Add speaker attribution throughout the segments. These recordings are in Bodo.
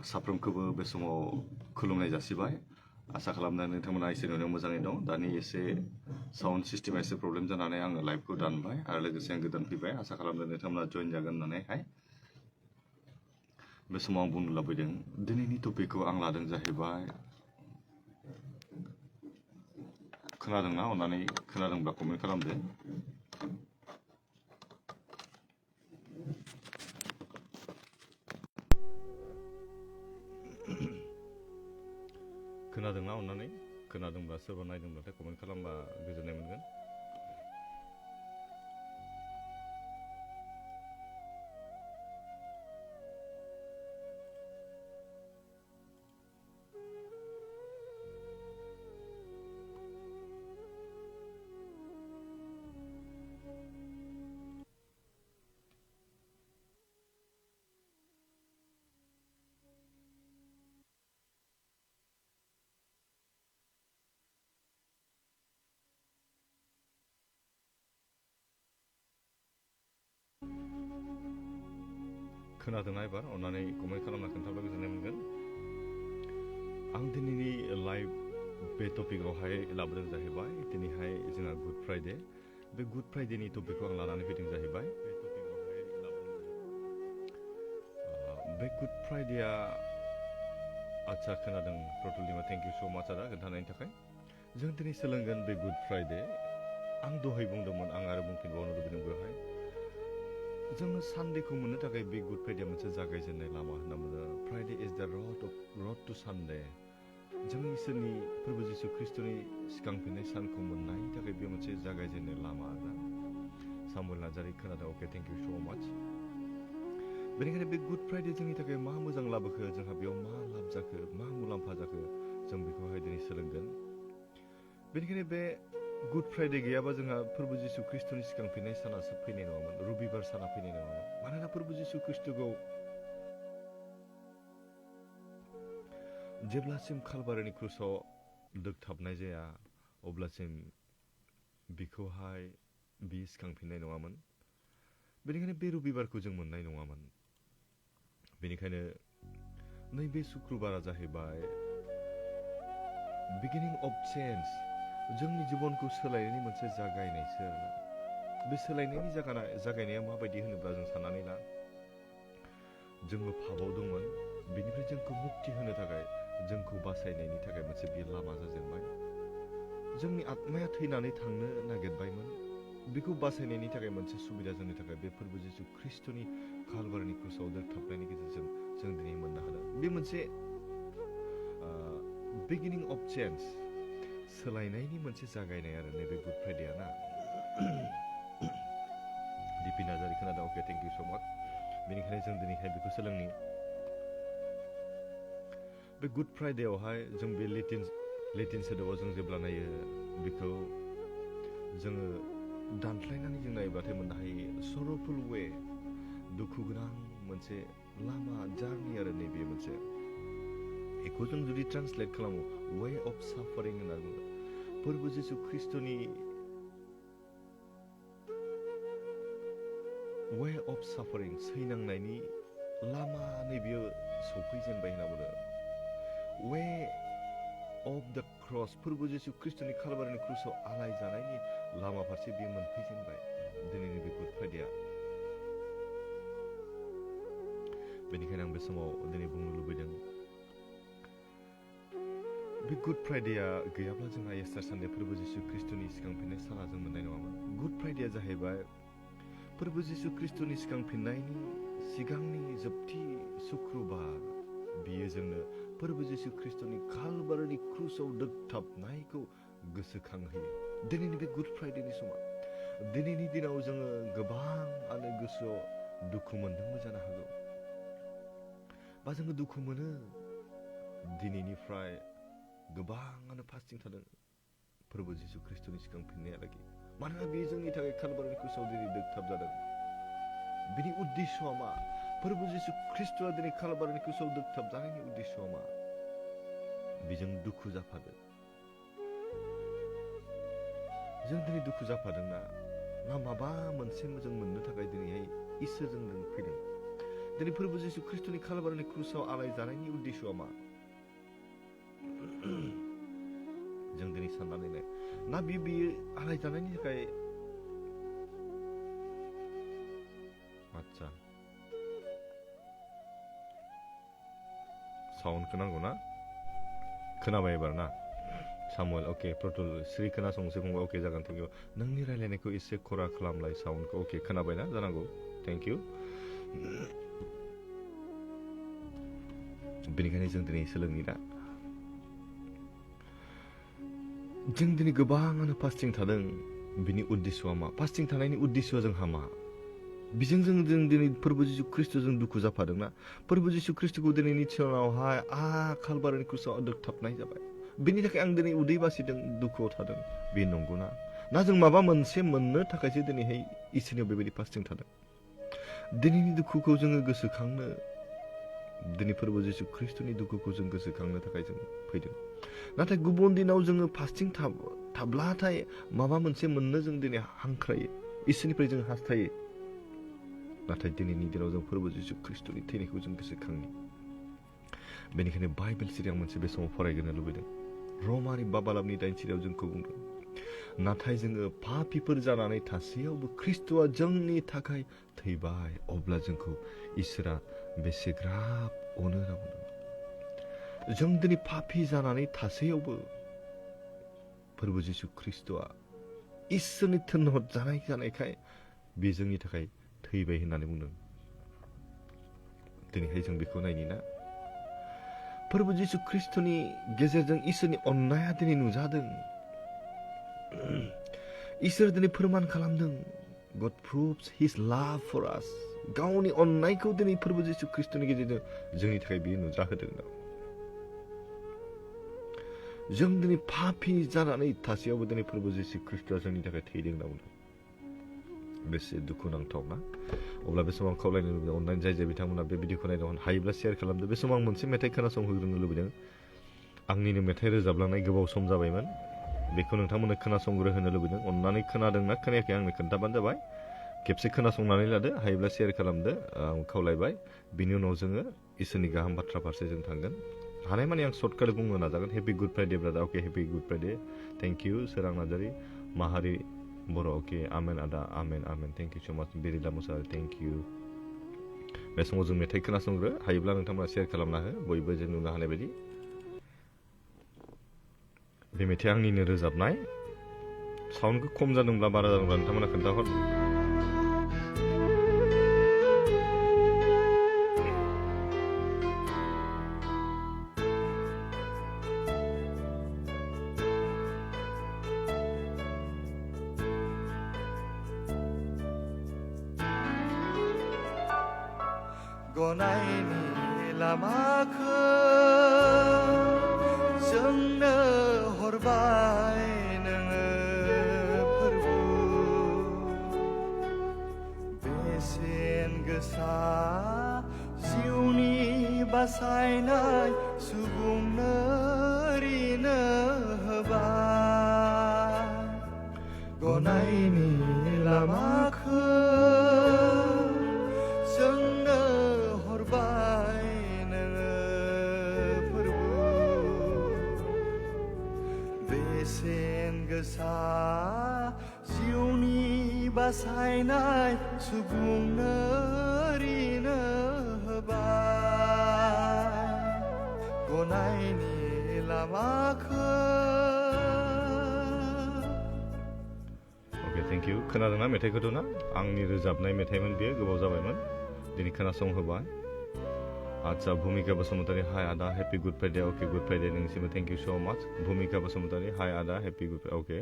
Speaker 1: साफ्रोमखौबो बे समाव खुलुमनाय जासिबाय। आसा खालामो नोंथांमोना एसे नुनायाव मोजाङै दं। दानि एसे साउन्ड सिस्टेमा एसे प्रब्लेम जानानै आङो लाइभखौ दानबाय आरो लोगोसे आं गोदान फैबाय। आसा खालामो नोंथांमोना जइन जागोन होननानैहाय बे समाव आं बुंनो लुबैदों। दिनैनि टपिकखौ आं लादों जाहैबाय, खोनादोंना? अन्नानै खोनादोंब्ला कमेन्ट खालामदो। खोनादोंना? अन्नानै खोनादोंब्ला सोरबा नायदोंब्लाथाय कमेन्ट खालामबा गोजोननाय मोनगोन। खोनादोंना एबार? अन्नानै कमेन्ट खालामना खोन्थाब्ला गोजोननाय मोनगोन। आं दिनैनि लाइभ बे टपिकआवहाय लाबोदों जाहैबाय, दिनैहाय जोंहा गुड फ्राइडे। बे गुड फ्राइडेनि टपिकखौ आं लानानै फैदों जाहैबाय। बे गुड फ्राइडेआ, आदसा खोनादों प्रटुलिमा, थेंक इउ स' माच आदा खोन्थानायनि थाखाय। जों दिनै सोलोंगोन बे गुड फ्राइडे। आं दहाय बुंदोंमोन, आं आरो बुंफिनबावनो लुबैदों बेवहाय। जोङो सानडेखौ मोननो थाखाय बे गुड फ्राइडेआ मोनसे जागायजेननाय लामा होनना बुङो। फ्राइडे इज द रड टु सानडे। जोंनि इसोरनि प्रभु जिशु ख्रिस्ट'नि सिगांफिननाय सानखौ मोननायनि थाखाय बे मोनसे जागायजेननाय लामा आरोना। सामुएल नार्जारि, खोनादों? अके, थेंक इउ स' माच। बेनिखायनो बे गुड फ्राइडे जोंनि थाखाय मा मोजां लाबोखो, जोंहा बेयाव मा लाब जाखो, मा मुलाम्फा जाखो, जों बेखौहाय दिनै सोलोंगोन। बेनिखायनो बे गुड फ्राइडे गैयाबा जोंहा प्रभु जिशु ख्रिस्ट'नि सिगांफिननाय सानासो फैनाय नङामोन, रबिबार साना फैनाय नङामोन। मानोना प्रभु जिशु ख्रिस्ट'खौ जेब्लासिम कालभारिनि क्रुसाव दोगथाबनाय जाया, अब्लासिम बिखौहाय बियो सिखांफिननाय नङामोन। बेनिखायनो बे रबिबारखौ जों मोननाय नङामोन। बेनिखायनो नैबे शुक्रबारा जाहैबाय बिगिनिं अफ चेन्ज, जोंनि जिबनखौ सोलायनायनि मोनसे जागायनायसो आरोना। बे सोलायनायनि जागायनाया माबायदि होनोब्ला जों साननानै ला, जोङो पापाव दंमोन, बेनिफ्राय जोंखौ मुक्ति होनो थाखाय, जोंखौ बासायनायनि थाखाय मोनसे बे लामा जाजेनबाय। जोंनि आत्माया थैनानै थांनो नागिरबायमोन, बेखौ बासायनायनि थाखाय मोनसे सुबिदा जोंनि थाखाय बे फोरबो जिशु ख्रिस्ट'नि कालभारिनि क्रुसाव दोगथाबनायनि गेजेरजों जों दिनै मोननो हादों। बे मोनसे बिगिनिं अफ चेन्ज, सोलायनायनि मोनसे जागायनाय आरो नैबे गुड फ्राइडेआ ना। दिपि नार्जारि, खोनादों? अके, थेंक इउ स' माच। बेनिखायनो जों दिनैहाय बेखौ सोलोंनि। बे गुड फ्राइडेआवहाय जों बे लेटिन सोदोबाव जों जेब्ला नायो, बेखौ जोङो दानस्लायनानै जों नायोब्लाथाय मोननो हायो सर'फुल वे, दुखु गोनां मोनसे लामा, जार्नि आरो नैबे मोनसे। बेखौ जों जुदि ट्रान्सलेट खालामो, वे अफ साफारिं होनना बुङो। फोरबो जिशु ख्रिस्ट'नि वे अफ साफारिं, सैनांनायनि लामा, नैबेयो सफैजेनबाय होनना बुङो। वे अफ द क्रस, फोरबो जिशु ख्रिस्ट'नि कालभारिनि क्रुसाव आलाय जानायनि लामा फारसे बेयो मोनफैजेनबाय दिनैनि बे गुड फ्राइडेआ। बेनिखायनो आं बे समाव दिनै बुंनो लुबैदों, बे गुड फ्राइडेआ गैयाब्ला जोंहा इस्टार सानडे, फोरबो जिशु ख्रिस्ट'नि सिगांफिननाय साना जों मोननाय नङामोन। गुड फ्राइडेआ जाहैबाय फोरबो जिशु ख्रिस्ट'नि सिगांफिननायनि सिगांनि जोबथि शुक्रबार। बियो जोंनो फोरबो जिशु ख्रिस्ट'नि कालभारिनि क्रुसाव दोगथाबनायखौ गोसोखांहोयो। दिनैनि बे गुड फ्राइडेनि समा, दिनैनि दिनाव जोङो गोबाङानो गोसोआव दुखु मोनदोंबो जानो हागौ, बा जोङो दुखु मोनो। दिनैनिफ्राय गोबाङानो फास्टिं थादों फोरबो जिशु ख्रिस्ट'नि सिगांफिननायालागै। मानोना बेयो जोंनि थाखाय कालभारिनि क्रुसाव दिनै दोगथाब जादों। बिनि उद्देश्यआ मा? फोरबो जिशु ख्रिस्ट'आ दिनै कालभारिनि क्रुसाव दोगथाब जानायनि उद्देश्यआ मा? बेजों दुखु जाफादों। जों दिनै दुखु जाफादोंना, ना माबा मोनसे जों मोननो थाखाय दिनैहाय इसोरजों जों फैदों दिनै फोरबो जिसु ख्रिस्ट'नि खालबारिनि क्रुसाव आलाय जानायनि उद्देश्यआ मा जों दिनै साननानै नाय ना बियो आलाय जानायनि थाखाय आच्छा साउन्डखौ नांगौ ना खोनाबाय एबार ना सामुएल अके प्रटुल श्री खोनासंसै फंबाय अके जागोन थेंक इउ नोंनि रायलायनायखौ एसे खरा खालामलाय साउन्डखौ अके खोनाबायना जानांगौ थेंक इउ बेनिखायनो जों दिनै सोलोंनि दा जों दिनै गोबाङानो फास्टिं थादों बिनि उद्देश्यआ मा फास्टिं थानायनि उद्देश्यआ जोंहा मा बिजों जों दिनै फोरबो जिसु ख्रिस्ट'जों दुखु जाफादोंना फोरबो जिसु ख्रिस्ट'खौ दिनैनि थिसनावहाय खालबारिनि क्रुसाव दोगथाबनाय जाबाय बेनि थाखाय आं दिनै उदै बासिदों दुखुआव थादों बे नंगौना ना जों माबा मोनसे मोननो थाखायसो दिनैहाय इसोरनियाव बेबायदि फास्टिं थादों दिनैनि दुखुखौ जोङो गोसोखांनो दिनै फोरबो जिसु ख्रिस्ट'नि दुखुखौ जों गोसोखांनो थाखाय जों फैदों नाथाय गुबुन दिनाव जोङो फास्टिं थाब्लाथाय माबा मोनसे मोननो जों दिनै हांख्रायो इसोरनिफ्राय जों हास्थायो नाथाय दिनैनि दिनाव जों फोरबो जिसु ख्रिस्ट'नि थैनायखौ जों गोसोखांनि बेनिखायनो बाइबेल सिरि आं मोनसे बे समाव फरायग्रोनो लुबैदों रमारि बाबालामनि 8 जोंखौ बुंदों नाथाय जोङो पापीफोर जानानै थासेयावबो ख्रिस्ट'आ जोंनि थाखाय थैबाय अब्ला जोंखौ इसोरा बेसेग्राब अनो होनना बुंदों जों दिनै पापी जानानै थासेयावबो फोरबो जिसु ख्रिस्ट'आ इसोरनि थिनहर जानायखाय बे जोंनि थाखाय थैबाय होननानै बुंदों दिनैहाय जों बेखौ नायनि ना फोरबो जिसु ख्रिस्ट'नि गेजेरजों इसोरनि अननाया दिनै नुजादों इसोर दिनै फोरमान खालामदों God proves his love for us गावनि अननायखौ दिनै फोरबो जिसु ख्रिस्ट'नि गेजेरजों जोंनि थाखाय बियो नुजाहोदों जों दिनै पापी जानानै थासेयावबो दिनै फोरबो जिसु ख्रिस्ट'आ जोंनि थाखाय थैदों होनना बुंदों बेसे दुखुनांथावना अब्ला बे समाव खावलायनो लुबैदों अननानै जाय बिथांमोना बे भिडिअखौ नायदों हायोब्ला शेयार खालामदो बे समाव आं मोनसे मेथाइ खोनासंहोग्रोनो लुबैदों आंनिनो मेथाइ रोजाबलांनाय गोबाव सम जाबायमोन बेखौ नोंथांमोननो खोनासंग्रो होनो लुबैदों अननानै खोनादोंना खोनायाखै आंनो खोन्थाबानो जाबाय खेबसे खोनासंनानै लादो हायोब्ला शेयार खालामदो आं खावलायबाय बिनि उनाव जोङो इसोरनि गाहाम बाथ्रा फारसे जों थांगोन हानायमानि आं सर्टकाट बुंनो नाजागोन happy good Friday brother okay happy good Friday thank you सोरां नार्जारि माहारि बर' अके आमेन आदा आमेन आमेन थेंक इउ स माच बिरिला मुसाहारि थेंक इउ बे समाव जों मेथाइ खोनासंग्रो हायोब्ला नोंथांमोना शेयार खालामना हो बयबो जों नुनो हानाय बायदि बे मेथाइ आंनिनो रोजाबनाय साउन्डखौ खम जादोंब्ला बारा जादोंब्ला नोंथांमोना खोन्थाहर
Speaker 2: गनायनि लामाखौ जोंनो हरबाय नोङो फोरबो बेसेन गोसा जिउनि बासायनाय सुबुंनो ओरैनो होबाय गनायनि लामाखौ जोंनो हरबाय नोङो फोरबो बेसेन गोसा जिउनि बासायनाय सुबुंनो ओरैनो होबाय गनायनि लामाखौ
Speaker 1: थेंक इउ खोनादोंना मेथाइखौथ' ना आंनि रोजाबनाय मेथाइमोन बेयो गोबाव जाबायमोन दिनै खोनासंहोबाय आच्छा भुमिका बसुमतारी हाय आदा happy good Friday okay good Friday नोंसिमबो thank you so much Bhumika Basumatary hi आदा happy good okay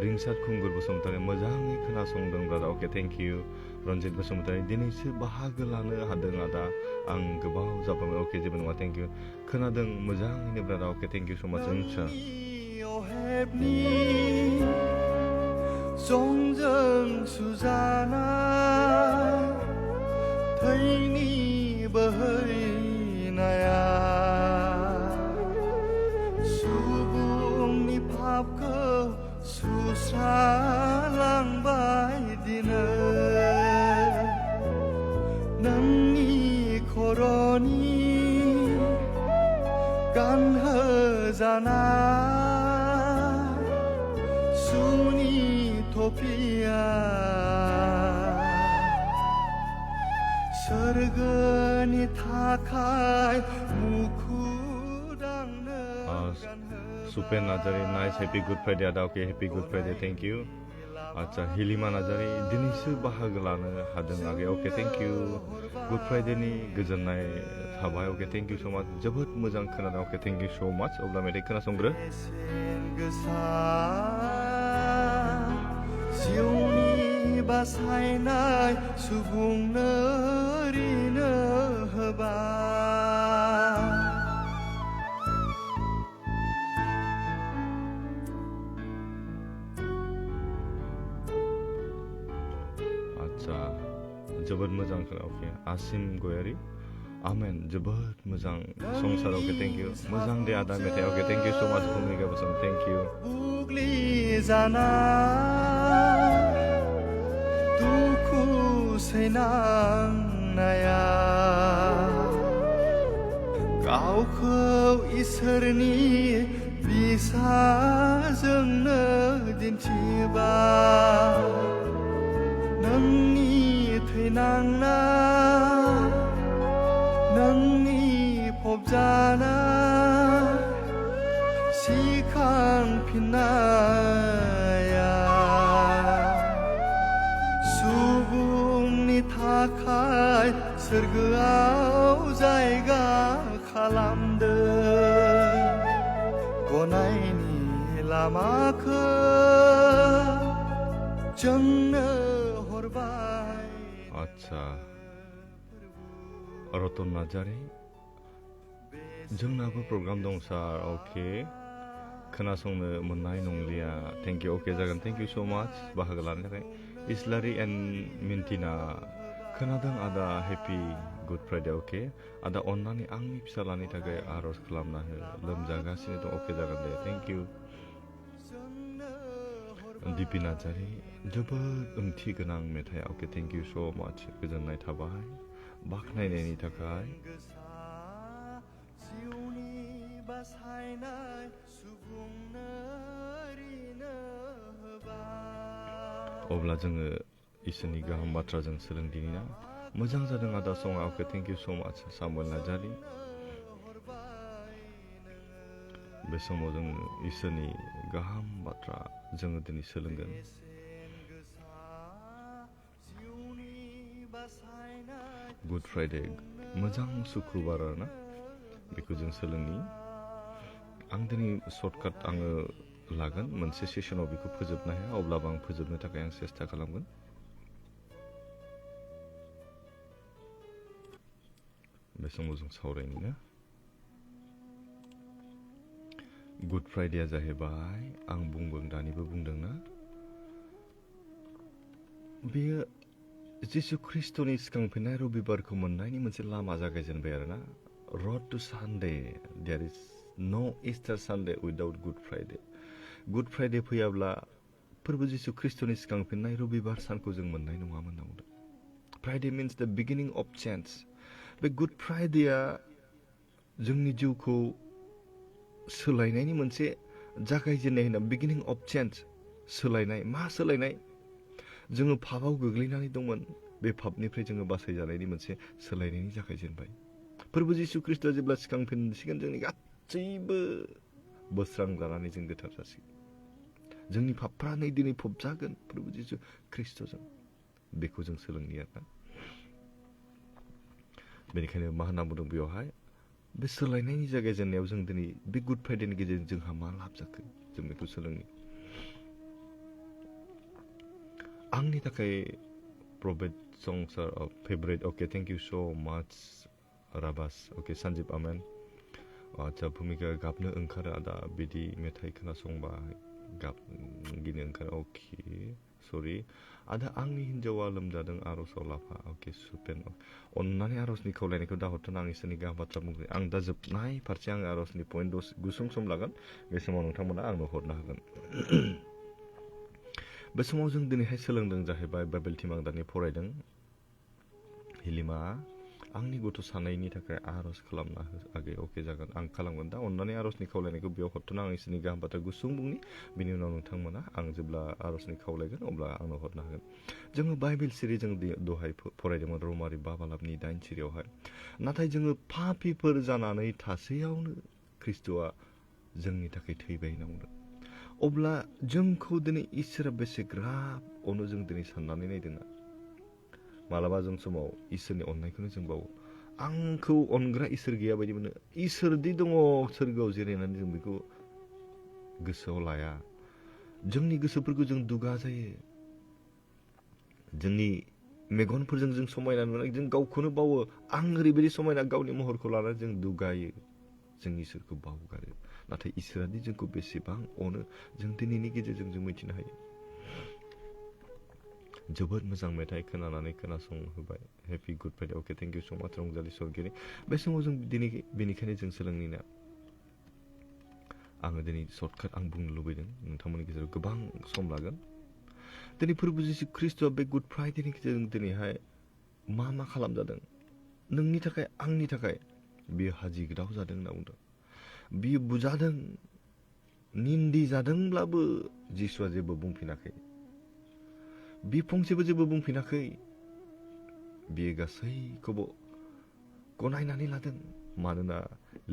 Speaker 1: Rinsar Khungur Basumatary मोजाङै खोनासंदों brother okay thank you Ranjit Basumatary दिनैसो बाहागो लानो हादों आदा आं गोबाव जाबाय अके जेबो नङा थेंक इउ खोनादों मोजाङैनो ब्रादा अके थेंक इउ स माच रिंसा
Speaker 2: जंजों सुजानाय थैनि बोहैनाया सुबुंनि पापखौ सुस्रालांबाय दिनै खस्थ'नि गानहोजानाय सुनि थफिया सोरगोनि थाखाय मुखुदांनो
Speaker 1: Supen Nazari, nice, happy Good Friday, Ada, okay, happy Good Friday, thank you. Acha, Hilima Nazari, dinisi bahago lano hadों आगे, okay, thank you. Good Friday ni गोजोननाय थाबाय, okay, thank you so much. जोबोद मोजां खोनादों, okay, thank you so much. अब्ला मेथाइ खोनासंग्रो.
Speaker 2: जिउनि बासायनाय सुबुंनो ओरैनो होबाय
Speaker 1: आच्छा जोबोद मोजां खोना ओके आसिम गयारि आमेन जोबोद मोजां संसार ओके थैंक यू मोजां दे आदा मेथाइ okay thank you so much भूमिका बसुम थैंक यू
Speaker 2: बुग्लि जानाय दुखु सैनांनाया गावखौ इसोरनि बिसाजोंनो दिन्थिबाय नोंनि थैनांना नोंनि फबजाना सिखांफिननाया सुबुंनि थाखाय सोरगोआव जायगा खालामदों गनायनि लामाखौ जोंनो हरबाय
Speaker 1: आच्छा रतन नार्जारि जोंनाबो प्रग्राम दं सार अके खोनासंनो मोननाय नंलिया थेंक इउ अके जागोन थेंक इउ सो माच बाहागो लानो थाखाय इस्लारि एन्ड मिन्टिना खोनादों आदा हेपि गुड फ्राइडे अके आदा अन्नानै आंनि फिसालानि थाखाय आरज खालामना हो लोमजागासिनो दं अके जागोन दे थेंक इउ दिपि नार्जारि जोबोद ओंथि गोनां मेथाइ अके थेंक इउ सो माच गोजोननाय थाबाय बाख्नायनायनि थाखाय अब्ला जोङो इसोरनि गाहाम बाथ्राजों सोलोंदिनि ना मोजां जादों आदा सङा अके थेंक इउ सो माच सामुएल नार्जारि बे समाव जों इसोरनि गाहाम बाथ्रा जोङो दिनै सोलोंगोन गुड फ्राइडे मोजां सुक्रुबार आरोना बेखौ जों सोलोंनि आं दिनै सर्टकाट आङो लागोन मोनसे सेसनाव बेखौ फोजोबनो हाया अब्लाबो आं फोजोबनो थाखाय आं सेस्था खालामगोन बे समाव जों सावरायनि ना गुड फ्राइडेया जाहैबाय आं दानिबो बुंदोंना बेयो जिसु ख्रिस्टनि सिखांफिननाय रबिबारखौ मोननायनि मोनसे लामा जागायजेनबाय आरोना road to Sunday there is no Easter Sunday without good Friday good Friday फैयाब्ला फोरबो जिसु ख्रिस्टनि सिखांफिननाय रबिबार सानखौ जों मोननाय नङामोन होनना बुंदों Friday means the beginning of change बे गुड फ्राइडेया जोंनि जिउखौ सोलायनायनि मोनसे जागायजेननाय होनना बिगिनिं अफ चेन्ज सोलायनाय मा सोलायनाय जोङो पापआव गोग्लैनानै दंमोन बे पापनिफ्राय जोङो बासायजानायनि मोनसे सोलायनायनि जागायजेनबाय फोरबो जिसु ख्रिस्टआ जेब्ला सिखांफिनसिगोन जोंनि गासैबो बोस्रांजानानै जों गोथार जासिगोन जोंनि पापफ्रा नै दिनै फबजागोन फोरबो जिसु ख्रिस्टजों बेखौ जों सोलोंनि आरोना बेनिखायनो मा होनना बुंदों बेवहाय बे सोलायनायनि जागायजेननायाव जों दिनै बे गुड फ्राइडेनि गेजेरजों जोंहा मा लाब जाखो जों बेखौ सोलोंनि आंनि थाखाय private songs are favorite okay thank you so much राबास okay सन्जिब आमेन आच्छा भूमिका गाबनो ओंखारो आदा बिदि मेथाइ खोनासंबा गाबगिनो ओंखारो अके सरि आदा आंनि हिन्जावा लोमजादों आरजआव लाफा अके सुपेन अन्नानै आरजनि खावलायनायखौ दाहरथों आं इसोरनि गाहाम बाथ्रा बुंग्रोयो आं दा जोबनाय फारसे आं आरजनि पइन्ट गुसुं सम लागोन बे समाव नोंथांमोना आंनो हरनो हागोन बे समाव जों दिनैहाय सोलोंदों जाहैबाय बाइबेल टिमांदानि फरायदों हिलिमा आंनि गथ' सानैनि थाखाय आर'ज खालामना हो आगै अके जागोन आं खालामगोन दा अननानै आर'जनि खावलायनायखौ बेयाव हरथ'ना आं इसोरनि गाहाम बाथ्रा गुसुं बुंनि बिनि उनाव नोंथांमोना आं जेब्ला आर'जनि खावलायगोन अब्ला आंनो हरनो हागोन जोङो बाइबेल सिरि जों दहाय फरायदोंमोन रमारि 5 बालाबनि 8 सिरियावहाय नाथाय जोङो पापिफोर जानानै थासेयावनो ख्रिस्ट'आ जोंनि थाखाय थैबाय होनना बुंदों अब्ला जोंखौ दिनै इसोरा बेसेग्राब अनो जों दिनै साननानै नायदोंना मालाबा जों समाव इसोरनि अननायखौनो जों बावो आंखौ अनग्रा इसोर गैया बायदि मोनो इसोरदि दङ सोरगोआव जिरायनानै जों बेखौ गोसोआव लाया जोंनि गोसोफोरखौ जों दुगा जायो जोंनि मेगनफोरजों जों समायना नुनानै जों गावखौनो बावो आं ओरैबायदि समायना गावनि महरखौ लानानै जों दुगायो जों इसोरखौ बावगारो नाथाय इसोरादि जोंखौ बेसेबां अनो जों दिनैनि गेजेरजों जों मिथिनो हायो जोबोद मोजां मेथाइ खोनानानै खोनासंहोबाय happy good Friday okay thank you so much रंजालि सरगिरि बे समाव जों दिनै बेनिखायनो जों सोलोंनिना आङो दिनै सर्टकाट आं बुंनो लुबैदों नोंथांमोननि गेजेराव गोबां सम लागोन दिनै फोरबो जिसु ख्रिस्ट'आ बे गुड फ्राइडेनि गेजेरजों दिनैहाय मा खालामजादों नोंनि थाखाय आंनि थाखाय बियो हाजिग्राव जादों होनना बुंदों बियो बुजादों निन्दि जादोंब्लाबो जिसुआ जेबो बुंफिनाखै बि फंसेबो जेबो बुंफिनाखै बियो गासैखौबो गनायनानै लादों मानोना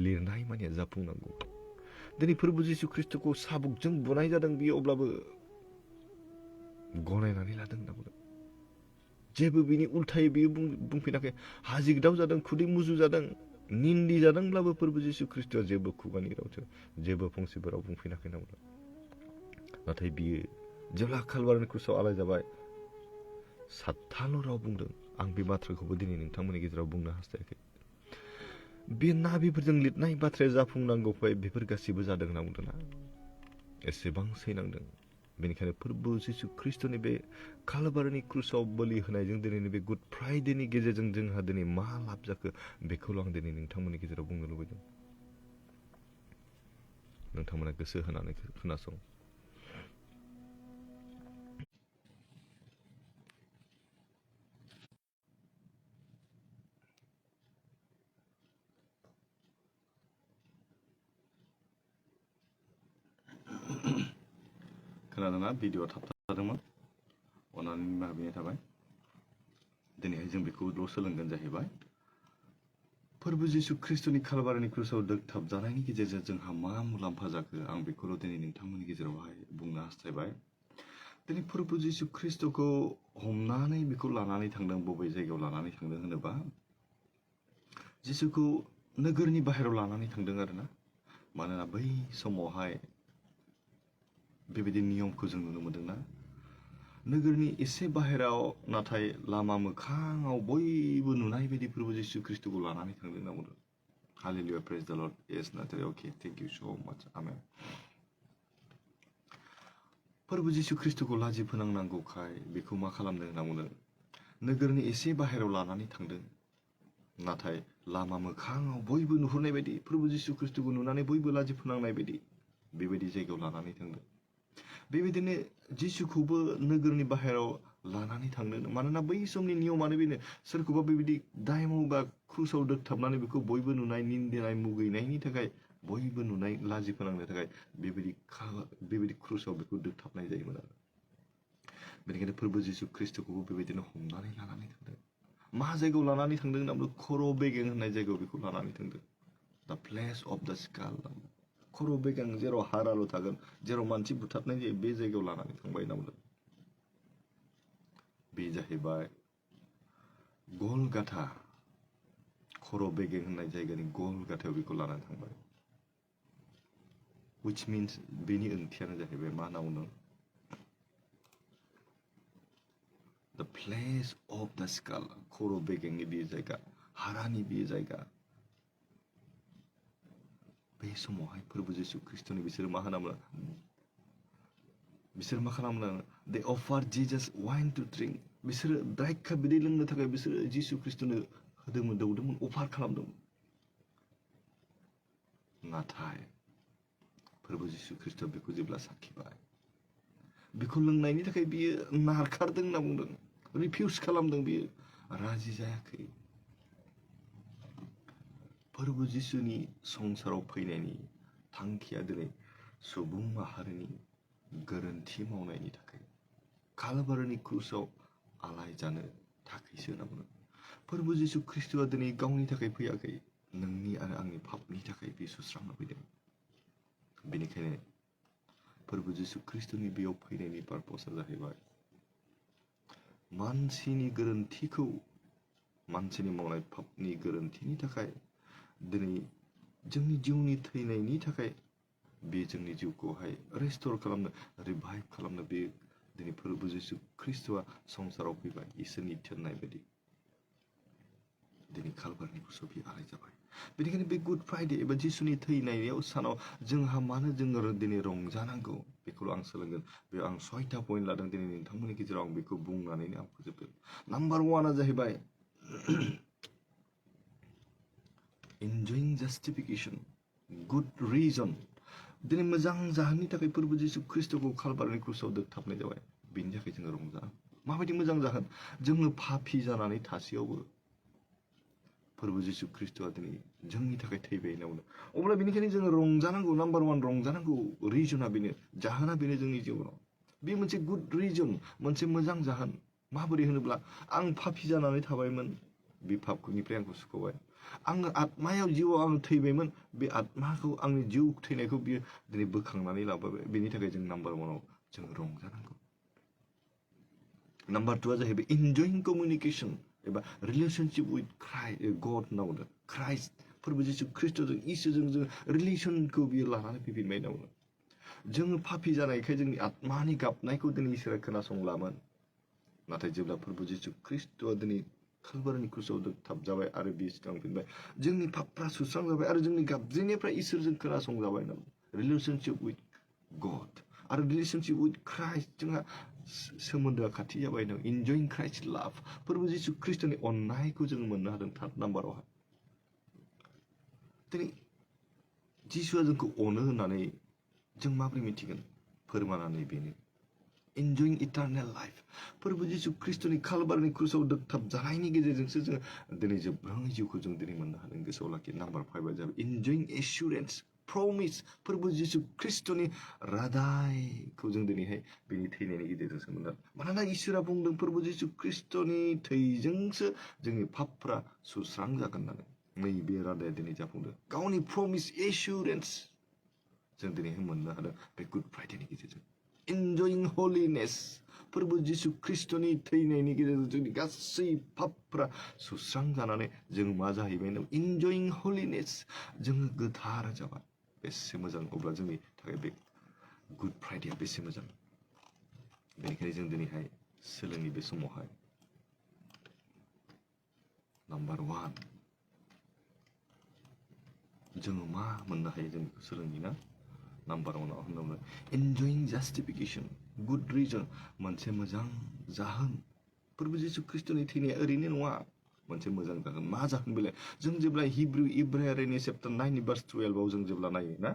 Speaker 1: लिरनाय मानिया जाफुंनांगौ दिनै फोरबो जिसु ख्रिस्ट'खौ साबुकजों बुनाय जादों बियो अब्लाबो गनायनानै लादों होनना बुंदों जेबो बिनि उल्थायै बियो बुंफिनाखै हाजिग्दाव जादों खुदै मुजु जादों निन्दि जादोंब्लाबो फोरबो जिसु ख्रिस्ट'आ जेबो खुगानि रावजों जेबो फंसेबो राव बुंफिनाखै होनना बुंदों नाथाय बियो जेब्ला कालभारिनि क्रुसाव आलाय जाबाय सातथाल' राव बुंदों आं बे बाथ्राखौबो दिनै नोंथांमोननि गेजेराव बुंनो हास्थायाखै बे नाबिफोरजों लिरनाय बाथ्राया जाफुंनांगौखाय बेफोर गासिबो जादों होनना बुंदों ना एसेबां सैनांदों बेनिखायनो फोरबो जिसु ख्रिस्ट'नि बे कालभारिनि क्रुसाव बोलि होनायजों दिनैनि बे गुड फ्राइडेनि गेजेरजों जोंहा दिनै मा लाब जाखो बेखौल' आं दिनै नोंथांमोननि गेजेराव बुंनो लुबैदों नोंथांमोना गोसो होनानै खोनासं खोनादोंना भिडिअ थाबथादोंमोन अननानै निमाहा बिनाय थाबाय दिनैहाय जों बेखौल' सोलोंगोन जाहैबाय फोरबो जिसु ख्रिस्ट'नि कालभारिनि क्रुसाव दोगथाबजानायनि गेजेरजों जोंहा मा मुलाम्फा जाखो आं बेखौल' दिनै नोंथांमोननि गेजेरावहाय बुंनो हास्थायबाय दिनै फोरबो जिसु ख्रिस्ट'खौ हमनानै बेखौ लानानै थांदों बबे जायगायाव लानानै थांदों होनोबा जिसुखौ नोगोरनि बाहेरायाव लानानै थांदों आरोना मानोना बै समावहाय बेबायदि नियमखौ जों नुनो मोन्दोंना नोगोरनि एसे बाहेराव नाथाय लामा मोखाङाव बयबो नुनाय बायदि फोरबो जिसु ख्रिस्ट'खौ लानानै थांदों होनना बुंदों हालेलुया प्रेज द लर्ड येस नाथाय अके थेंक इउ स माच आमेन फोरबो जिसु ख्रिस्ट'खौ लाजि फोनांनांगौखाय बेखौ मा खालामदों होनना बुंदों नोगोरनि एसे बाहेरायाव लानानै थांदों नाथाय लामा मोखाङाव बयबो नुहुरनाय बायदि फोरबो जिसु ख्रिस्ट'खौ नुनानै बयबो लाजि फोनांनाय बायदि बेबायदि जायगायाव लानानै थांदों बेबायदिनो जिसुखौबो नोगोरनि बाहेरायाव लानानै थांदों मानोना बै समनि नियमानो बेनो सोरखौबा बेबायदि दाय मावोबा क्रुसाव दोगथाबनानै बेखौ बयबो नुनाय निन्दिनाय मुगैनायनि थाखाय बयबो नुनाय लाजि फोनांनो थाखाय बेबायदि क्रुसाव बेखौ दोगथाबनाय जायोमोन आरो बेनिखायनो फोरबो जिसु ख्रिस्ट'खौबो बेबायदिनो हमनानै लानानै थांदों मा जायगायाव लानानै थांदों होनना खर' बेगें होननाय जायगायाव बेखौ लानानै थांदों द प्लेस अफ द स्काल खर' बेगें जेराव हाराल' थागोन जेराव मानसि बुथारनाय जायो बे जायगायाव लानानै थांबाय होनना बुंदों बे जाहैबाय गलगाथा खर' बेगें होननाय जायगानि गलगाथायाव बेखौ लानानै थांबाय which means बेनि ओंथियानो जाहैबाय मा होनना बुंदों the place of the skull खर' बेगेंनि बे जायगा हारानि बे जायगा बे समावहाय फोरबो जिसु ख्रिस्ट'नि बिसोर मा खालामो they offered Jesus wine to drink बिसोरो द्रायखा बिदै लोंनो थाखाय बिसोरो जिसु ख्रिस्ट'नो दौदोंमोन अफार खालामदोंमोन नाथाय फोरबो जिसु ख्रिस्ट'आ बेखौ जेब्ला साखिबाय बेखौ लोंनायनि थाखाय बियो नारखारदों होनना बुंदों रिफिउस खालामदों बियो राजि जायाखै फोरबो जिसुनि संसाराव फैनायनि थांखिया दिनै सुबुं माहारिनि गोरोन्थि मावनायनि थाखाय कालभारिनि क्रुसाव आलाय जानो थाखायसो होनना बुङो। फोरबो जिसु ख्रिस्ट'आ दिनै गावनि थाखाय फैयाखै, नोंनि आरो आंनि पापनि थाखाय बे सुस्रांना फैदों। बेनिखायनो फोरबो जिसु ख्रिस्ट'नि बेयाव फैनायनि पारपसआ जाहैबाय मानसिनि गोरोन्थिखौ, मानसिनि मावनाय पापनि गोरोन्थिनि थाखाय दिनै जोंनि जिउनि थैनायनि थाखाय बे जोंनि जिउखौहाय रेस्ट'र खालामनो, रिभाइभ खालामनो बे दिनै फोरबो जिसु ख्रिस्ट'आ संसाराव फैबाय। इसोरनि थिननाय बायदि दिनै कालभारिनि क्रुसाव बे आलाय जाबाय। बेनिखायनो बे गुड फ्राइडे एबा जिसुनि थैनायाव सानाव जोंहा मानो जोङो दिनै रंजानांगौ बेखौल' आं सोलोंगोन। बेयाव आं 6टा पइन्ट लादों दिनै नोंथांमोननि गेजेराव आं बेखौ बुंनानैनो आं फोजोबगोन। नाम्बार 1आ जाहैबाय enjoying justification, good reason। दिनै मोजां जाहोननि थाखाय फोरबो जिसु ख्रिस्ट'खौ कालभारिनि क्रुसाव दोगथाबनाय जाबाय। बेनि थाखाय जोङो रंजानांगौ। माबायदि मोजां जाहोन? जोङो पापी जानानै थासेयावबो फोरबो जिसु ख्रिस्ट'आ दिनै जोंनि थाखाय थैबाय होनना बुंदों। अब्ला बेनिखायनो जोङो रंजानांगौ। नाम्बार 1 रंजानांगौ। रिजना बेनो, जाहोना बेनो जोंनि जिउआव। बे मोनसे गुड रिजन, मोनसे मोजां जाहोन। माबोरै होनोब्ला आं पापी जानानै थाबायमोन, बे पापनिफ्राय आंखौ सुख'बाय। आङो आत्मायाव जिउआव आं थैबायमोन, बे आत्माखौ आंनि जिउ थैनायखौ बियो दिनै बोखांनानै लाबोबाय। बेनि थाखाय जों नाम्बार 1आव जों रंजानांगौ। नाम्बार 2आ जाहैबाय enjoying communication एबा रिलेशनशिप विथ गड होनना बुंदों। क्राइस्ट, फोरबो जिसु ख्रिस्ट'जों, इसोरजों जों रिलेशनखौ बियो लानानै फैफिनबाय होनना बुंदों। जोङो पापी जानायखाय जोंनि आत्मानि गाबनायखौ दिनै इसोरा खोनासंलामोन। नाथाय जेब्ला फोरबो जिसु ख्रिस्ट'आ दिनै कालभारिनि क्रुसाव दोगथाबजाबाय आरो बियो सिखांफिनबाय, जोंनि पापफ्रा सुस्रांजाबाय आरो जोंनि गाबज्रिनायफ्रा इसोरजों खोनासंजाबाय होनना बुंदों। रिलेशनशिप विथ गड आरो रिलेशनशिप विथ क्राइस्ट, जोंहा सोमोन्दोआ खाथि जाबाय होनदों। इन्जयिं क्राइस्ट लाभ, फोरबो जिसु ख्रिस्ट'नि अननायखौ जोङो मोननो हादों। 3rd नाम्बारावहाय दिनै जिसुआ जोंखौ अनो होननानै जों माबोरै मिथिगोन? फोरमानानै बेनो enjoying eternal life। फोरबो जिसु ख्रिस्ट'नि कालभारिनि क्रुसाव दोगथाबजानायनि गेजेरजोंसो जोङो दिनै जोबलाङै जिउखौ जों दिनै मोननो हादों। गोसोआव लाखि। नाम्बार 5आ जाबाय enjoying assurance, प्रमिस। फोरबो जिसु ख्रिस्ट'नि रादायखौ जों दिनैहाय बेनि थैनायनि गेजेरजोंसो मोननो हादों। मानोना इसोरा बुंदों फोरबो जिसु ख्रिस्ट'नि थैजोंसो जोंनि पापफ्रा सुस्रांजागोन होननानै। नैबे रादाया दिनै जाफुंदों। गावनि प्रमिस, एसुरेन्स जों दिनैहाय मोननो हादों बे गुड फ्राइडेनि गेजेरजों। enjoying holiness, फोरबो जिसु ख्रिस्ट'नि थैनायनि गेजेरजों जोंनि गासै पापफ्रा सुस्रांजानानै जों मा जाहैबाय? enjoying holiness, जोङो गोथार जाबाय। बेसे मोजां! अब्ला जोंनि थाखाय बे गुड फ्राइडेआ बेसे मोजां। बेनिखायनो जों दिनैहाय सोलोंनि बे समावहाय नाम्बार 1 जोङो मा मोननो हायो जों बेखौ सोलोंनि ना। नाम्बार 1आव होनदोंमोन enjoying justification, good reason, मोनसे मोजां जाहोन। फोरबो जिसु ख्रिस्ट'नि थैनाया ओरैनो नङा, मोनसे मोजां जाहोन। मा जाहोन बेलाय? जों जेब्ला इब्रायारिनि चैप्टार 9 verse 12आव जों जेब्ला नायो ना,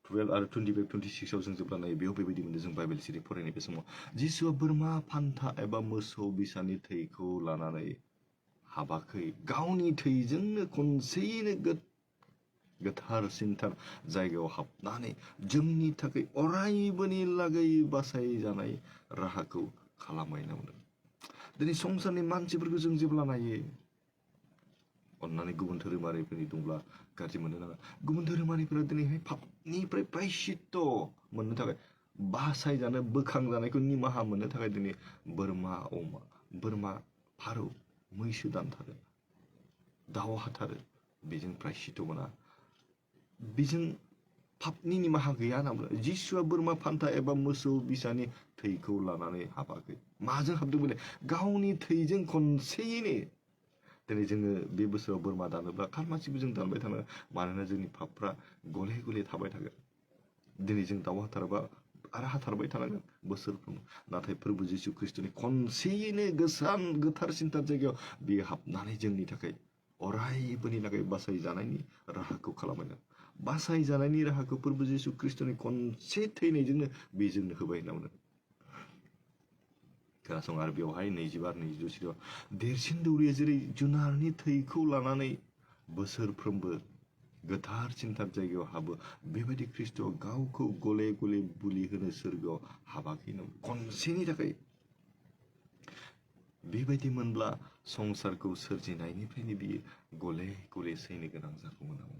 Speaker 1: 12 आरो 25, 26आव जों जेब्ला नायो, बेयाव बेबायदि मोनदों। जों बाइबेल सिरि फरायनाय बे समाव जिसुआ बोरमा फान्था एबा मोसौ बिसानि थैखौ लानानै हाबाखै, गावनि थैजोंनो खनसेयैनो गोथारसिनथार जायगायाव हाबनानै जोंनि थाखाय अरायबोनि लागै बासायजानाय राहाखौ खालामबाय होनना बुंदों। दिनै संसारनि मानसिफोरखौ जों जेब्ला नायो, अन्नानै गुबुन धोरोमारिफोरनि दंब्ला गाज्रि मोननो नाङा। गुबुन धोरोमारिफोरा दिनैहाय पापनिफ्राय प्रायश्चित्त मोननो थाखाय, बासायजानो, बोखांजानायखौ निमाहा मोननो थाखाय दिनै बोरमा, फारौ, मैसो दानथारो, दाउ हाथारो। बेजों प्रायश्चित्त मोना, बेजों पापनि निमाहा गैया होनना बुङो। जिसुआ बोरमा फान्था एबा मोसौ बिसानि थैखौ लानानै हाबाखै। माजों हाबदों बेलाय? गावनि थैजों खनसेयैनो। दिनै जोङो बे बोसोराव बोरमा दानोब्ला खालमासिबो जों दानबाय थानांगोन, मानोना जोंनि पापफ्रा गले गले थाबाय थागोन। दिनै जों दाउ हाथारबा आरो हाथारबाय थानांगोन बोसोरफ्रोमबो। नाथाय फोरबो जिसु ख्रिस्ट'नि खनसेयैनो गोथारसिनथार जायगायाव बियो हाबनानै जोंनि थाखाय अरायबोनि लागै बासायजानायनि राहाखौ खालामबाय। बासायजानायनि राहाखौ फोरबो जिसु ख्रिस्ट'नि खनसे थैनायजोंनो बेजोंनो होबाय होनना बुंदों। खोनासं आरो बेवहाय 22 आरो 22 देरसिन दौरिया जेरै जुनारनि थैखौ लानानै बोसोरफ्रोमबो गोथारसिन थार जायगायाव हाबो बेबायदि ख्रिस्ट'आ गावखौ गले गले बुलि होनो सोरगोआव हाबाखै नामा खनसेनि थाखाय बेबायदि मोनब्ला संसारखौ सोरजिनायनिफ्रायनो बियो गले गले सैनो गोनां जागौमोन नामा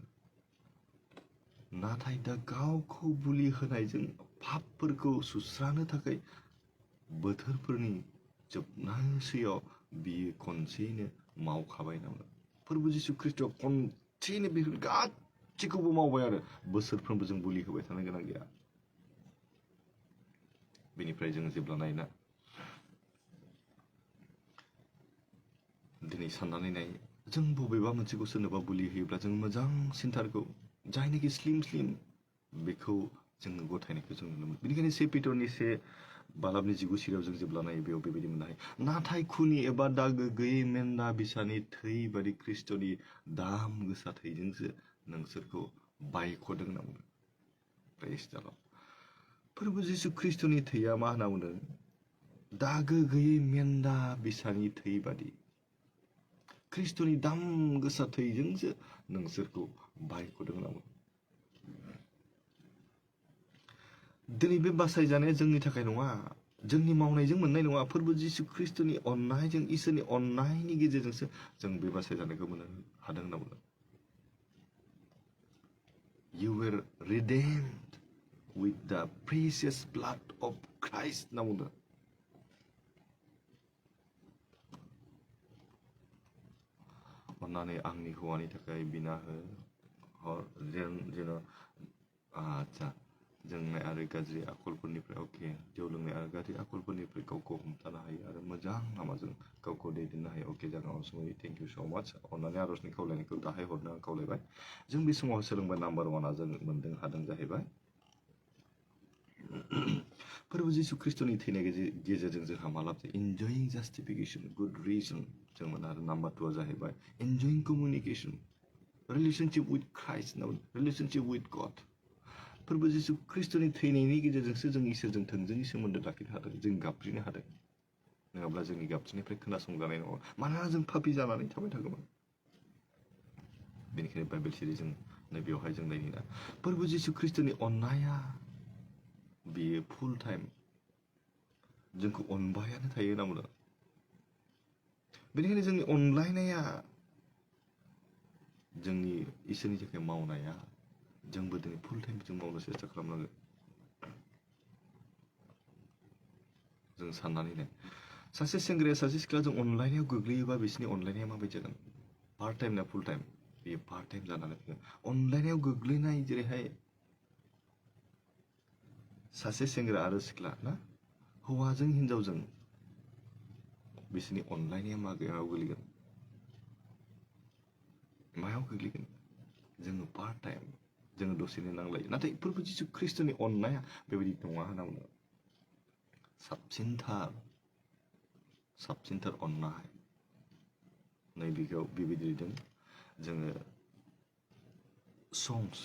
Speaker 1: नाथाय दा गावखौ बुलि होनायजों पापफोरखौ सुस्रांनो थाखाय बोथोरफोरनि जोबनायसैयाव बियो खनसेयैनो मावखाबाय नामा फोरबो जिसु ख्रिस्ट'आ खनसेयैनो बेफोर गासैखौबो मावबाय आरो बोसोरफ्रोमबो जों बुलि होबाय थानो गोनां गैया बेनिफ्राय जों जेब्ला नायना दिनै साननानै नाय जों बबेबा मोनसेखौ सोरनोबा बुलि होयोब्ला जों मोजां सिन्थारखौ जायनाखि स्लिम स्लिम बेखौ जोङो गथायनायखौ जों नुनो मोनो बेनिखायनो से पिटरनि 19 सिरियाव जों जेब्ला नायो बेयाव बेबायदि मोननो हायो नाथाय खुनि एबा दागो गैयै मेन्दा बिसानि थै बादि ख्रिस्ट'नि दाम गोसा थैजोंसो नोंसोरखौ बायख'दों होनना बुंदों प्रेज द लर्ड फोरबो जिसु ख्रिस्ट'नि थैया मा होनना बुंदों दागो गैयै मेन्दा बिसानि थै बादि ख्रिस्ट'नि दाम गोसा थैजोंसो नोंसोरखौ बायख'दों होनना बुंदों दिनै बे बासायजानाया जोंनि थाखाय नङा जोंनि मावनायजों मोननाय नङा फोरबो जिसु ख्रिस्ट'नि अननायजों इसोरनि अननायनि गेजेरजोंसो जों बे बासायजानायखौ मोननो हादों होनना बुंदों You were redeemed with the precious blood of Christ होनना बुंदों अन्नानै आंनि हौवानि थाखाय बिना हो जेन आच्छा जोंनाय आरो गाज्रि आखलफोरनिफ्राय अके जौ लोंनाय आरो गाज्रि आखलफोरनिफ्राय गावखौ हमथानो हायो आरो मोजां लामाजों गावखौ दैदेननो हायो अके जों आर'जनि थेंक इउ स' माच अन्नानै आर'जनि खावलायनायखौ दाहाय हरनो आं खावलायबाय जों बे समाव सोलोंबाय नाम्बार 1 जों मोनदों हादों जाहैबाय फोरबो जिसु ख्रिस्ट'नि थैनाय गेजेरजों जोंहा मा लाब जायो इन्जयिं जास्टिफिकेसन गुड रिजन जों मोनो आरो नाम्बार 2 जाहैबाय enjoying communication relationship with Christ relationship with God फोरबो जिसु ख्रिस्ट'नि थैनायनि गेजेरजोंसो जों इसोरजों थोंजोङै सोमोन्दो लाखिनो हादों जों गाबज्रिनो हादों नङाब्ला जोंनि गाबज्रिनायनिफ्राय खोनासंजानाय नङा मानोना जों पापि जानानै थाबाय थागौमोन बेनिखायनो बाइबेल सिरिजों नैबेयावहाय जों नायना फोरबो जिसु ख्रिस्ट'नि अननाया बेयो फुल टाइम जोंखौ अनबायानो थायो होनना बुंदों बेनिखायनो जोंनि अनलायनाया जोंनि इसोरनि थाखाय मावनाया जोंबो दिनै फुल टाइम जों मावनो सेस्था खालामनांगोन जों साननानै नाय सासे सेंग्राया सासे सिख्लाजों अनलायनायाव गोग्लैयोबा बिसोरनि अनलायनाया माबायदि जागोन पार्ट टाइम ना फुल टाइम बेयो पार्ट टाइम जानानै फैगोन अनलायनायाव गोग्लैनाय जेरैहाय सासे सेंग्रा आरो सिख्ला ना हौवाजों हिनजावजों बिसोरनि अनलायनाया मायाव गोग्लैगोन मायाव गोग्लैगोन जोङो पार्ट टाइम जोङो दसेनो नांलायो नाथाय फोरबो जिसु ख्रिस्ट'नि अननाया बेबायदि नङा होनना बुङो साबसिनथार अननाय नैबेयाव बेबायदि लिरदों जोङो संस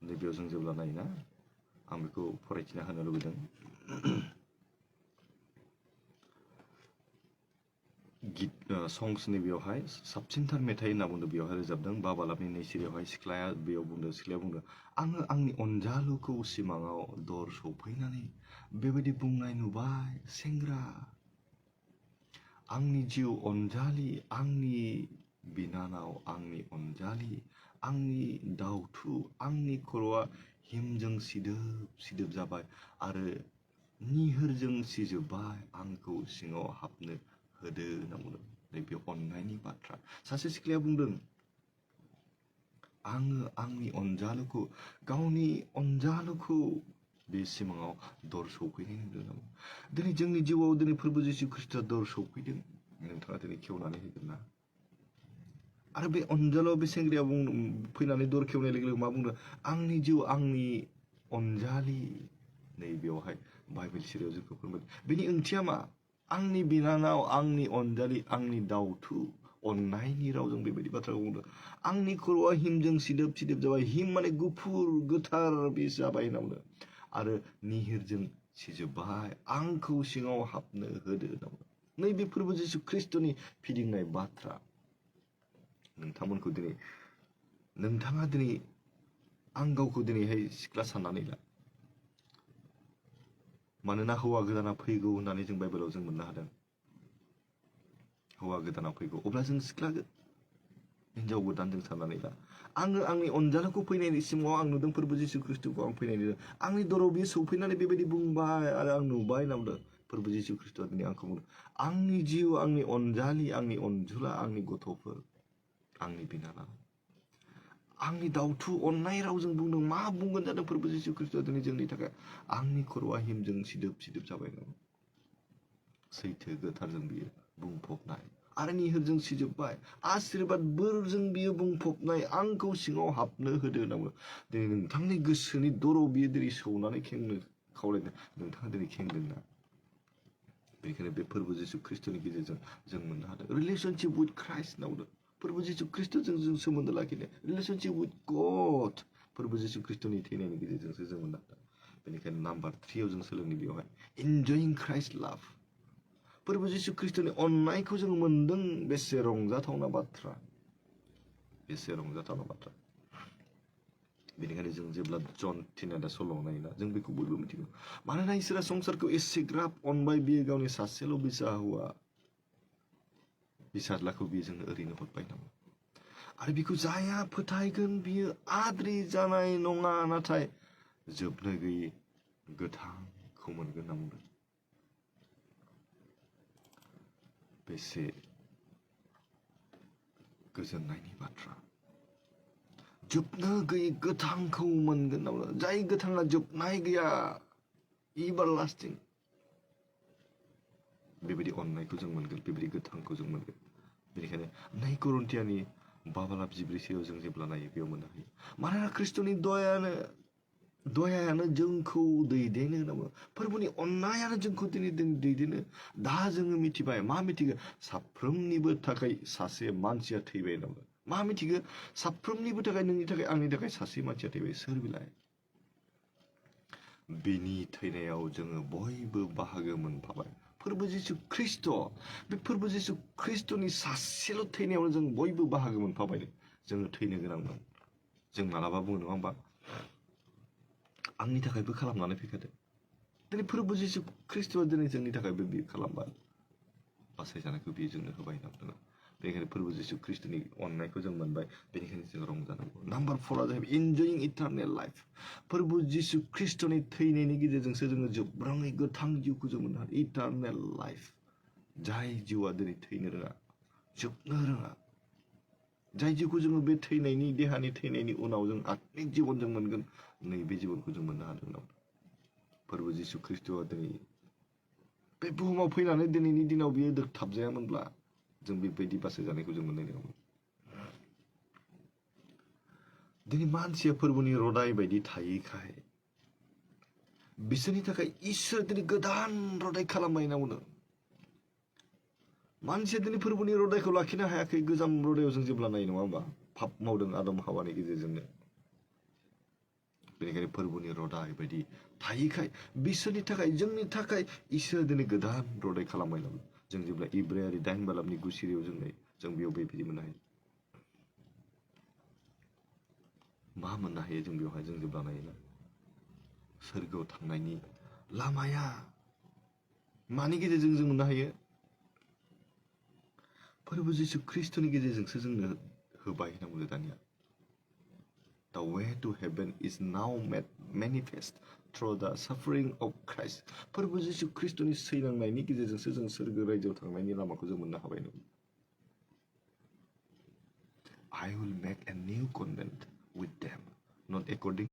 Speaker 1: नैबेयाव जों जेब्ला नायोना आं बेखौ फरायथिना होनो लुबैदों संसनि बेयावहाय साबसिनथार मेथाइ होनना बुंदों बेयावहाय रोजाबदों बाबालाबनि नै सिरियावहाय सिख्लाया बुंदों आङो आंनि अनजालुखौ सिमाङाव दर सफैनानै बेबायदि बुंनाय नुबाय सेंग्रा आंनि जिउ अनजालि आंनि बिनानाव आंनि अनजालि आंनि दाउथु आंनि खर'आ हिमजों सिदोब जाबाय आरो निहोरजों सिजोबबाय आंखौ सिङाव हाबनो होदो होनना बुंदों नैबे अननायनि बाथ्रा सासे सिख्लाया बुंदों आङो आंनि अनजालुखौ गावनि अनजालुखौ बे सिमाङाव दर सौफैनाय नुदों दिनै जोंनि जिउआव दिनै फोरबो जिसु ख्रिस्ट'आ दर सौफैदों नोंथाङा दिनै खेवनानै होगोन ना आरो बे अनजालुआव बे सेंग्राया फैनानै दर खेवनाय लोगो लोगो मा बुंदों आंनि जिउ आंनि अनजालि नैबेयावहाय बाइबेल सिरियाव जोंखौ फोरमायदों बेनि ओंथिया मा आंनि बिनानाव आंनि अनजालि आंनि दाउथु अननायनि रावजों बेबायदि बाथ्राखौ बुंदों आंनि खर'आ हिमजों सिदोब जाबाय हिम माने गुफुर गोथार बे जाबाय होनना बुंदों आरो निहिरजों सिजोबबाय आंखौ सिङाव हाबनो होदो होनना बुंदों नैबे फोरबो जिसु ख्रिस्ट'नि फिदिंनाय बाथ्रा नोंथांमोनखौ दिनै नोंथाङा दिनै आं गावखौ दिनैहाय सिख्ला साननानै ला, मानोना हौवा गोदाना फैगौ होननानै जों बाइबेलाव जों मोननो हादों। हौवा गोदाना फैगौ, अब्ला जों सिख्ला हिन्जाव गोदान जों साननानै ला। आङो आंनि अनजालुखौ फैनायनि सिमाङाव आं नुदों फोरबो जिसु ख्रिस्ट'खौ आं फैनाय नुदों। आंनि दराव बियो सौफैनानै बेबायदि बुंबाय आरो आं नुबाय होनना बुंदों। फोरबो जिसु ख्रिस्ट'आ दिनै आंखौ बुंदों, आंनि जिउ, आंनि अनजालि, आंनि अनजुला, आंनि गथ'फोर, आंनि बिनानाव, आंनि दाउथु अननाय रावजों बुंदों। मा बुंगोन जादों फोरबो जिसु ख्रिस्ट'आ दिनै जोंनि थाखाय? आंनि खर'आ हिमजों सिदोब सिदोब जाबाय दं, सैथो गोथारजों बियो बुंफबनाय आरो निहोरजों सिजोबबाय, आशीर्बाद बोरजों बियो बुंफबनाय, आंखौ सिङाव हाबनो होदो होनना बुङो। दिनै नोंथांनि गोसोनि दराव बियो दिनै सौनानै खेंनो खावलायदों। नोंथाङा दिनै खेंदोंना? बेनिखायनो बे फोरबो जिसु ख्रिस्ट'नि गेजेरजों जों मोननो हादों रिलेशनशिप विथ क्राइस्ट होनना बुंदों। फोरबो जिसु ख्रिस्ट'जों जों सोमोन्दो लाखिनाय, रिलेशनशिप विथ गड, फोरबो जिसु ख्रिस्ट'नि थैनायनि गेजेरजोंसो जों मोननो हादों। बेनिखायनो नाम्बार 3आव जों सोलोंनो बेवहाय इन्जयिं क्राइस्ट लाभ। फोरबो जिसु ख्रिस्ट'नि अननायखौ जों मोनदों। बेसे रंजाथावना बाथ्रा, बेसे रंजाथावना बाथ्रा। बेनिखायनो जों जेब्ला जन 3 सल' नायोना, जों बेखौ बयबो मिथिगौ। मानोना इसोरा संसारखौ एसेग्राब अनबाय, बियो गावनि सासेल' बिसा हौवा बिसाज्लाखौ बियो जोंनो ओरैनो हरबाय नामा। आरो बिखौ जाया फोथायगोन बियो आद्रि जानाय नङा, नाथाय जोबनो गैयै गोथांखौ मोनगोन होनना बुंदों। बेसे गोजोननायनि बाथ्रा, जोबनो गैयै गोथांखौ मोनगोन होनना बुंदों। जाय गोथाङा जोबनाय गैया, एभारलास्टिं, बेबायदि अननायखौ जों मोनगोन, बेबायदि गोथांखौ जों मोनगोन। बेनिखायनो 2 करन्थियानि 5:14 जों जेब्ला नायो बेयाव मोननो हायो। मानोना ख्रिस्ट'नि दयायानो जोंखौ दैदेनो होनना बुङो। फोरबोनि अननायानो जोंखौ दिनै दैदेनो। दा जोङो मिथिबाय, मा मिथिगो? साफ्रोमनिबो थाखाय सासे मानसिया थैबाय होनना बुङो। मा मिथिगो? साफ्रोमनिबो थाखाय, नोंनि थाखाय, आंनि थाखाय सासे मानसिया थैबाय। सोर बिलाय? बिनि थैनायाव जोङो बयबो बाहागो मोनफाबाय। फोरबो जिसु ख्रिस्ट', बे फोरबो जिसु ख्रिस्ट'नि सासेल' थैनायावनो जों बयबो बाहागो मोनफाबाय। जोङो थैनो गोनांमोन। जों मालाबा बुङो नङा होमबा, आंनि थाखायबो खालामनानै फैखादो। दिनै फोरबो जिसु ख्रिस्ट'आ दिनै जोंनि थाखायबो बियो खालामबाय, बासायजानायखौ बियो जोंनो होबाय होनना बुंदों। बेनिखायनो फोरबो जिसु ख्रिस्ट'नि अननायखौ जों मोनबाय, बेनिखायनो जों रंजानांगौ। नाम्बार 4आ जाहैबाय इन्जयिं इटारनेल लाइफ। फोरबो जिसु ख्रिस्ट'नि थैनायनि गेजेरजोंसो जोङो जोबब्राङै गोथां जिउखौ जों मोननो हायो। इटारनेल लाइफ, जाय जिउआ दिनै थैनो रोङा, जोबनो रोङा, जाय जिउखौ जोङो बे थैनायनि, देहानि थैनायनि उनाव जों आत्मिक जिबन जों मोनगोन, नैबे जिबनखौ जों मोननो हादों होनना बुंदों। फोरबो जिसु ख्रिस्ट'आ दिनै बे बुहुमाव फैनानै दिनैनि दिनाव बियो दोगथाबजायामोनब्ला जों बेबायदि बासायजानायखौ जों मोननाय नङामोन। दिनै मानसिया फोरबोनि रदाय बायदि थायैखाय बिसोरनि थाखाय इसोर दिनै गोदान रदाय खालामबाय होनना बुंदों। मानसिया दिनै फोरबोनि रदायखौ लाखिनो हायाखै। गोजाम रदायाव जों जेब्ला नायो नङा होमबा, पाप मावदों आदम हावानि गेजेरजोंनो। बेनिखायनो फोरबोनि रदाय बायदि थायैखाय बिसोरनि थाखाय, जोंनि थाखाय इसोर दिनै गोदान रदाय खालामबाय होनना बुंदों। जों जेब्ला इब्रायारि 8:9 जों नायो, जों बेयाव बेबायदि मोननो हायो। मा मोननो हायो जों बेवहाय? जों जेब्ला नायोना, सोरगोआव थांनायनि लामाया मानि गेजेरजों जों मोननो हायो? फोरबो जिसु ख्रिस्ट'नि गेजेरजोंसो जोंनो होबाय होनना बुङो दानिया। The way to heaven is now made manifest through the suffering of Christ. फोरबो जिसु ख्रिस्ट'नि सैनांनायनि गेजेरजोंसो जों सोरगो रायजोआव थांनायनि लामाखौ जों मोननो हाबाय नों। I will make a new covenant with them, not according.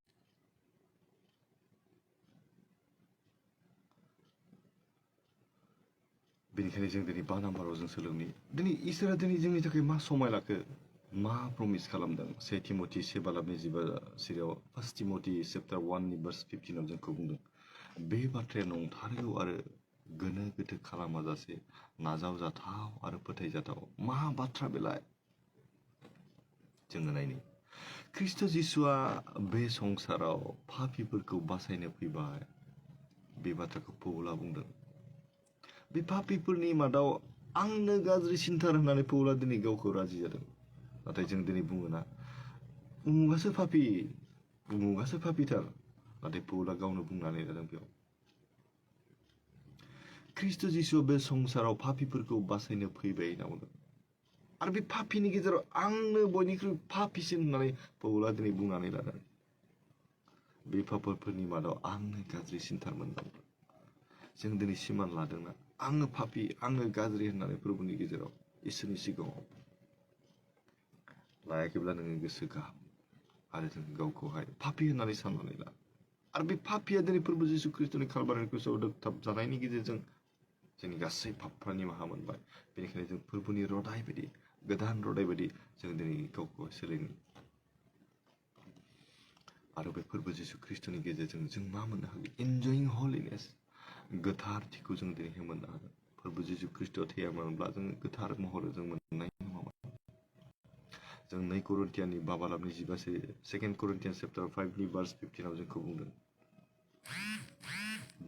Speaker 1: बेनिखायनो जों दिनै 5 नाम्बाराव जों सोलोंनि, दिनै इसोरा दिनै जोंनि थाखाय मा समाय लाखो, मा प्रमिस खालामदों। 2 तिमथि 7:25 1 तिमथि चैप्टार 1:15 जोंखौ बुंदों, बे बाथ्राया नंथारगौ आरो गोनो गोथो खालामाजासे नाजावजाथाव आरो फोथायजाथाव। मा बाथ्रा बेलाय? जोङो नायनि, ख्रिस्ट' जिसुआ बे संसाराव पापीफोरखौ बासायनो फैबाय। बे बाथ्राखौ पौला बुंदों। बे पापीफोरनि मादाव आंनो गाज्रिसिनथार होननानै पौला दिनै गावखौ राजि जादों। नाथाय जों दिनै बुङोना, उमुगासो पापिथार नाथाय पौला गावनो बुंनानै लादों बेयाव ख्रिस्ट' जिसुआ बे संसाराव पापिफोरखौ बासायनो फैबाय होनना बुंदों आरो बे पापिनि गेजेराव आंनो बयनिख्रुइ पापिसिन होननानै पौला दिनै बुंनानै लादों बे पापफोरनि मादाव आंनो गाज्रिसिनथारमोन जों दिनै सिमान लादोंना आङो पापि आङो गाज्रि होननानै प्रभुनि गेजेराव इसोरनि सिगाङाव लायाखैब्ला नोङो गोसो गाहाम आरो जों गावखौहाय पापि होननानै साननानै ला आरो बे पापिया दिनै प्रभु जिसु ख्रिस्ट'नि कालभारि क्रुसाव दोगथाब जानायनि गेजेरजों जोंनि गासै पापफ्रा निमाहा मोनबाय बेनिखायनो जों फोरबोनि रदाय बायदि गोदान रदाय बायदि जों दिनै गावखौ सोलायनो आरो बे फोरबो जिसु ख्रिस्ट'नि गेजेरजों जों मा मोननो हागोन इनजयिं हलिनेस गोथारथिखौ जों दिनैहाय मोननो हागोन फोरबो जिसु ख्रिस्ट'आ थैयामोनब्ला जों गोथार महरै जों मोननाय नङामोन जों 2 करिन्थियाननि बाबालाबनि 2 करिन्थियान चेप्टार 5नि भार्स 15आव जोंखौ बुंदों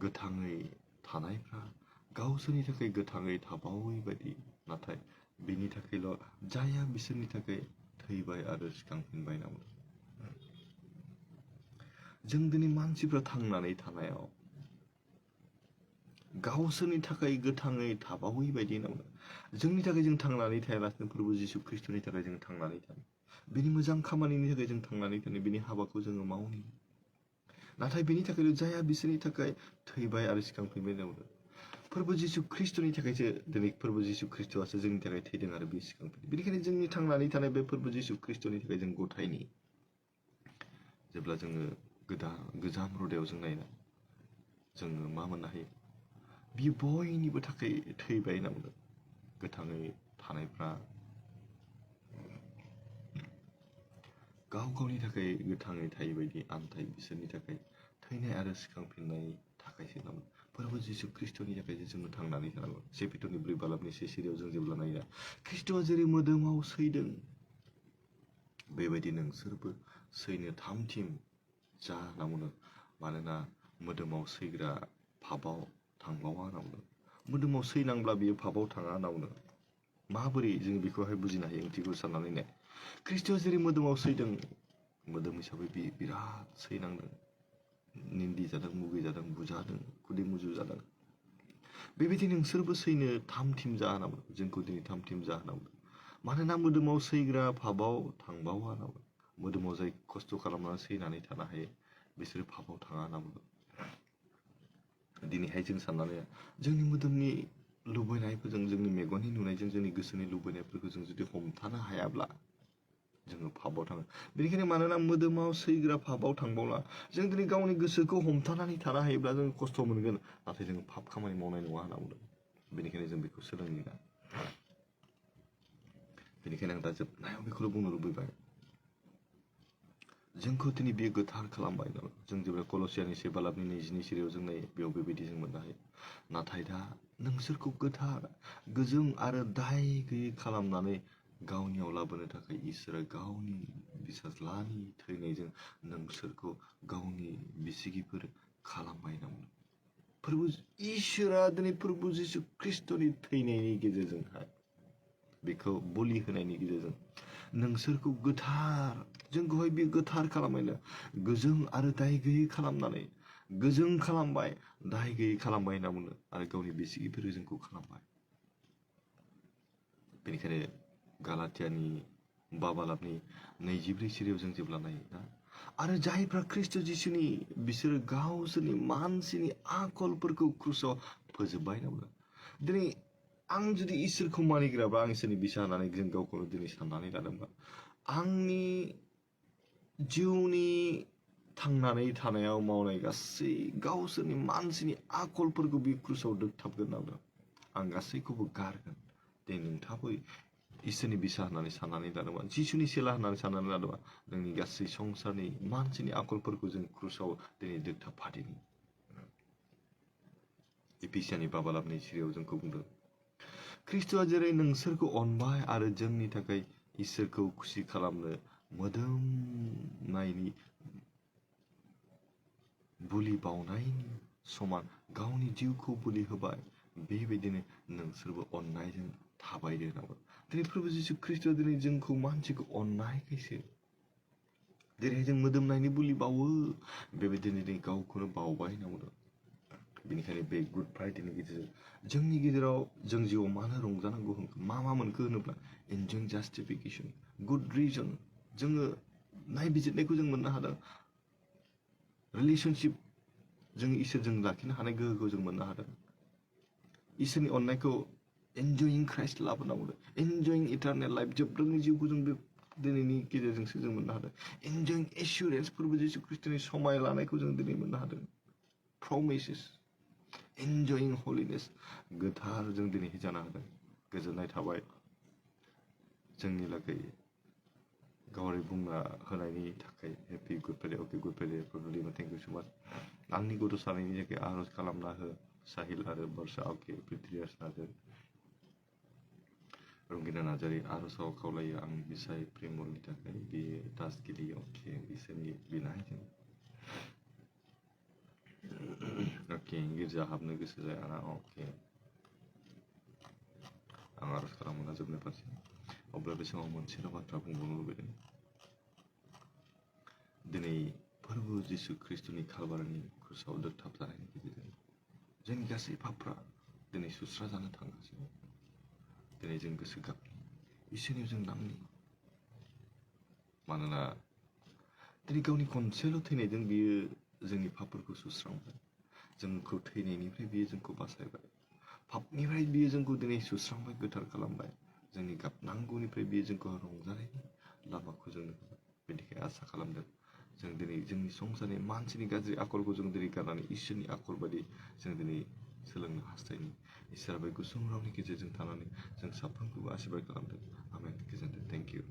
Speaker 1: गोथाङै थानायफ्रा गावसोरनि थाखाय गोथाङै थाबावै बायदि नाथाय बिनि थाखायल' जायहा बिसोरनि थाखाय थैबाय आरो सिखांफिनबाय नामा जों दिनै मानसिफ्रा थांनानै थानायाव गावसोरनि थाखाय गोथाङै थाबावै बायदि नामा जोंनि थाखाय जों थांनानै थायालासिनो प्रभु जिसु ख्रिस्ट'नि थाखाय जों थांनानै थानो बिनि मोजां खामानिनि थाखाय जों थांनानै थानो बिनि हाबाखौ जोङो मावनो नाथाय बिनि थाखायल' जायहा बिसोरनि थाखाय थैबाय आरो सिखांफिनबाय नामा फोरबो जिसु ख्रिस्ट'नि थाखायसो दिनै फोरबो जिसु ख्रिस्ट'आसो जोंनि थाखाय थैदों आरो बे सिखांफिनदों बेनिखायनो जोंनि थांनानै थानाय बे फोरबो जिसु ख्रिस्ट'नि थाखाय जों गथायनि जेब्ला जोङो गोजाम रदायाव जों नायना जोङो मा मोननो हायो बियो बयनिबो थाखाय थैबाय होनना बुंदों गोथाङै थानायफ्रा गाव गावनि थाखाय गोथाङै थायै बायदि आन्थाय बिसोरनि थाखाय थैनाय आरो सिखांफिननायनि थाखायसो नामा फोरबो जिसु ख्रिस्ट'नि थाखायसो जोङो थांनानै थानांगौ सेपिटरनि 4 बालाबनि 1 सिरियाव जों जेब्ला नायना ख्रिस्ट'आ जेरै मोदोमाव सैदों बेबायदि नोंसोरबो सैनो थामथिम जा होनना बुंदों मानोना मोदोमाव सैग्रा पापआव थांबावा होनना बुंदों मोदोमाव सैनांब्ला बियो पापआव थाङा होनना बुंदों माबोरै जों बेखौहाय बुजिनो हायो ओंथिखौ साननानै नाय ख्रिस्ट'आ जेरै मोदोमाव सैदों मोदोम हिसाबै बियो बिराद सैनांदों निन्दि जादों मुगै जादों बुजादों खुदै मुजु जादों बेबायदि नोंसोरबो सैनो थामथिम जा होनना बुंदों जोंखौ दिनै थामथिम जा होनना बुंदों मानोना मोदोमाव सैग्रा पापआव थांबावा होनना बुंदों मोदोमाव जाय खस्थ' खालामनानै सैनानै थानो हायो बिसोरो पापआव थाङा होनना बुंदों दिनैहाय जों साननानै जोंनि मोदोमनि लुबैनायफोरजों जोंनि मेगननि नुनायजों जोंनि गोसोनि लुबैनायफोरखौ जों जुदि हमथानो हायाब्ला जोङो पापआव थाङो बेनिखायनो मानोना मोदोमाव सैग्रा पापआव थांबावला जों दिनै गावनि गोसोखौ हमथानानै थानो हायोब्ला जों खस्थ' मोनगोन नाथाय जों पाप खामानि मावनाय नङा होनना बुंदों बेनिखायनो जों बेखौ सोलोंनो बेनिखायनो आं दा जोबनायाव बेखौल' बुंनो लुबैबाय जोंखौ दिनै बेयो गोथार खालामबाय जों जेब्ला कलसियानि 1 बालाबनि 22 सिरियाव जों नायो बेयाव बेबायदि जों मोननो हायो नाथाय दा नोंसोरखौ गोथार गोजों आरो दाय गैयै खालामनानै गावनियाव लाबोनो थाखाय इसोरा गावनि फिसाज्लानि थैनायजों नोंसोरखौ गावनि बिसिगिफोर खालामबाय नामा फोरबो इसोरा दिनै फोरबो जिसु ख्रिस्ट'नि थैनायनि गेजेरजोंहाय बेखौ बलि होनायनि गेजेरजों नोंसोरखौ गोथार जोंखौहाय बे गोथार खालामबायनो गोजों आरो दाय गैयै खालामनानै गोजों खालामबाय दाय गैयै खालामबाय होनना बुङो आरो गावनि बिसिगिफोर जोंखौ खालामबाय बेनिखायनो गालातियानि बाबालाबनि 24 सिरियाव जों जेब्ला नायो ना आरो जायफ्रा ख्रिस्ट' जिसुनि बिसोरो गावसोरनि मानसिनि आखलफोरखौ क्रुसाव फोजोबबाय होनना बुङो दिनै आं जुदि इसोरखौ मानिग्राब्ला आं इसोरनि बिसा होननानै जों गावखौनो दिनै साननानै लादोंबा आंनि जिउनि थांनानै थानायाव मावनाय गासै गावसोरनि मानसिनि आखलफोरखौ बे क्रुसाव दोगथाबगोन होनना आं गासैखौबो गारगोन दिनै नोंथाङाबो इसोरनि बिसा होननानै साननानै लादोंबा जिसुनि सेला होननानै साननानै लादोंबा नोंनि गासै संसारनि मानसिनि आखलफोरखौ जों क्रुसाव दिनै दोगथाबफादिनि इफिसियानि बाबालाबनि सिरियाव जोंखौ बुंदों ख्रिस्ट'आ जेरै नोंसोरखौ अनबाय आरो जोंनि थाखाय इसोरखौ खुसि खालामनो मोदोमनायनि बुलि बावनायनि समान गावनि जिउखौ बुलि होबाय बेबायदिनो नोंसोरबो अननायजों थाबायदो होनना दिनै प्रभु जिसु ख्रिस्ट'आ दिनै जोंखौ मानसिखौ अननायखायसो जेरैहाय जों मोदोमनायनि बुलि बावो बेबायदिनो जों गावखौनो बावबाय होनना बुंदों। बेनिखायनो बे गुड फ्राइडेनि गेजेरजों जोंनि गेजेराव जों जिउआव मानो रंजानांगौ मा मोनखो होनोब्ला एन्जयिं जास्टिफिकेसन गुड रिजन जोङो नायबिजिरनायखौ जों मोननो हादों। रिलेशनशिप जों इसोरजों लाखिनो हानाय गोहोखौ जों मोननो हादों। इसोरनि अननायखौ एन्जयिं क्राइस्ट लाभ होनना बुंदों। एन्जयिं इटारनेल लाइफ जोबलांनाय जिउखौ जों बे दिनैनि गेजेरजोंसो जों मोननो हादों। एन्जयिं एसुरेन्स फोरबो जिसु ख्रिस्टनि समाय लानायखौ जों दिनै मोननो हादों। प्रमिसेस एन्जयिं हलिनेस गोथार जों दिनै जानो हादों। गोजोननाय थाबाय जोंनि लागै गावारि बुंना होनायनि थाखाय happy good Friday okay good Friday फरलिमा थेंक इउ सो माच। आंनि गथ' सानैनि थाखाय आर'ज खालामना हो साहिल आरो बर्षा अके प्रिथियास नार्जारि रंगिना नार्जारि आर'जआव खावलायो आं बिसाय प्रेमलनि थाखाय बियो ताज गेलेयो अके इसोरनि बिनायजों अके गिर्जा हाबनो गोसो जाया ना अके आं आर'ज खालामनो नाजाबनाय फारसे अब्ला बे समाव मोनसेल' बाथ्रा बुंबावनो लुबैदों। दिनै फोरबो जिसु ख्रिस्टनि खालबारिनि क्रुसाव दोगथाब जानायनि गेजेरजों जोंनि गासै पापफ्रा दिनै सुस्रा जानो थांगासिनो। दिनै जों गोसो गाबनि इसोरनियाव जों नांनि मानोना दिनै गावनि खनसेल' थैनायजों बियो जोंनि पापफोरखौ सुस्रांबाय। जोंखौ थैनायनिफ्राय बियो जोंखौ बासायबाय। पापनिफ्राय बियो जोंखौ दिनै सुस्रांबाय गोथार खालामबाय। जोंनि गाबनांगौनिफ्राय बियो जोंखौ रंजानायनि लामाखौ जोंनो होबाय। बेनिखायनो आसा खालामदों जों दिनै जोंनि संसारनि मानसिनि गाज्रि आखलखौ जों दिनै गारनानै इसोरनि आखल बायदि जों दिनै सोलोंनो हास्थायनि इसोरा बे गुसुं रावनि गेजेरजों थानानै जों साफ्रोमखौबो आशीर्बाद खालामदों। आमेन गोजोनथों थेंक इउ।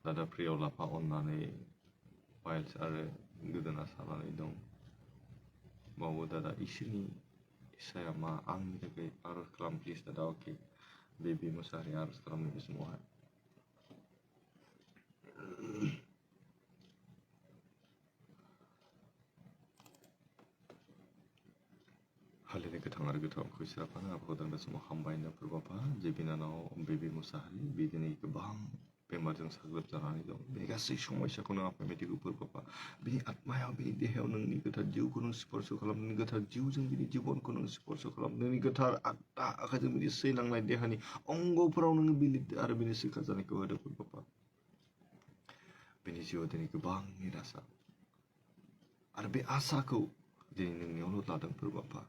Speaker 1: दादा प्रियाव लाफा अननानै फाइल्स आरो गोदोना सानानै दं बावो दादा इसोरनि इसाया मा आंनि थाखाय आर'ज खालाम प्लिज दादा अके बेबी मोसाहारि आर'ज खालामनो बे समावहाय हालिनि गोथां आरो गोथां खुइसाफानो आफाखौ दांनाय समाव हामबाय होनना फोरबाफा जे बिनानाव बेबी मोसाहारि बे दिनै गोबां बेमारजों साग्लोबजानानै दं। बे गासै समयसाखौनो आफा मेडिकल फोरबाफा बिनि आत्मायाव बिनि देहायाव नोंनि गोथार जिउखौ नों स्पर्श खालाम नोंनि गोथार जिउजों बिनि जिबनखौ नों स्पर्श खालाम नोंनि गोथार आत्मा आखाइजों बिनि सैलांनाय देहानि अंगफोराव नोङो बिलिर आरो बिनि सोखा जानायखौ होदो फोरबाफा बिनि जिउआव दिनै गोबां निराशा आरो बे आसाखौ दिनै नोंनियावल' लादों फोरबाफा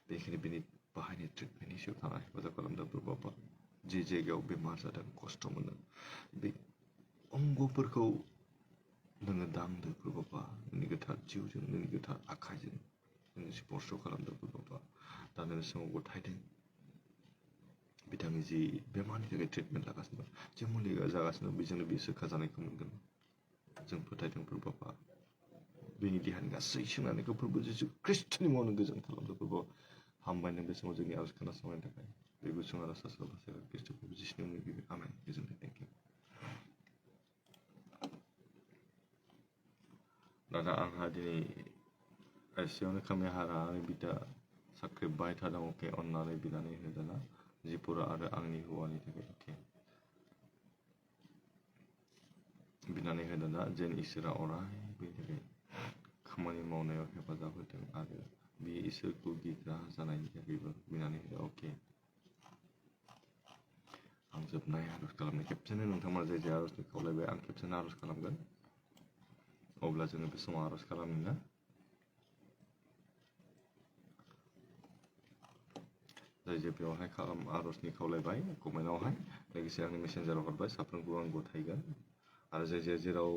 Speaker 1: बेनिखायनो बिनि बाहायनाय ट्रिटमेन्टनि सायाव थानाय हेफाजाब खालामदों फोरबाफा जे जायगायाव बेमार जादों खस्थ' मोनो बे अंगफोरखौ नोङो दांदो फोरबाफा नोंनि गोथार जिउजों नोंनि गोथार आखाइजों नोङो स्पर्श खालामदों फोरबाफा दा नों समाव गथायदों बिथांनि जि बेमारनि थाखाय ट्रिटमेन्ट लागासिनो जे मुलि जागासिनो बेजोंनो बे सोखा जानायखौ मोनगोन जों फोथायदों फोरबाफा बेनि देहानि गासै सोंनायखौ फोरबो जिसु ख्रिस्टनि मुङावनो गोजोन खालामदों फोरबो हामबायनो बे समाव जोंनि आर'ज खोनासंनायनि थाखाय बे गुसुं आर'ज सासेल' बासायग्रा ख्रिस्ट फोरबो जिसुनि मुङै बिबाय आमेन गोजोनथों थेंक इउ। दादा आंहा दिनै एसेयावनो खामि हारा आरो बिदा साख्रेबबाय थादों अके अननानै बिनानै होदोना जिपुरा आरो आंनि हौवानि थाखाय अके बिनानै होदोना जेन इसोरा अराय बेनि थाखाय खामानि मावनायाव हेफाजाब होदों आरो बे इसोरखौ गिग्रा जानायनि थाखायबो बिनानै होदों अके आं जोबनाय आर'ज खालामनाय खेबसेनो नोंथांमोना जाय जाय आर'जनि खावलायबाय आं खेबसेनो आर'ज खालामगोन अब्ला जोङो बे समाव आर'ज खालामनि ना जाय जाय बेवहाय आर'जनि खावलायबाय कमेन्टआवहाय लोगोसे आंनि मेसेन्जाराव हरबाय साफ्रोमखौबो आं गथायगोन आरो जाय जाय जेराव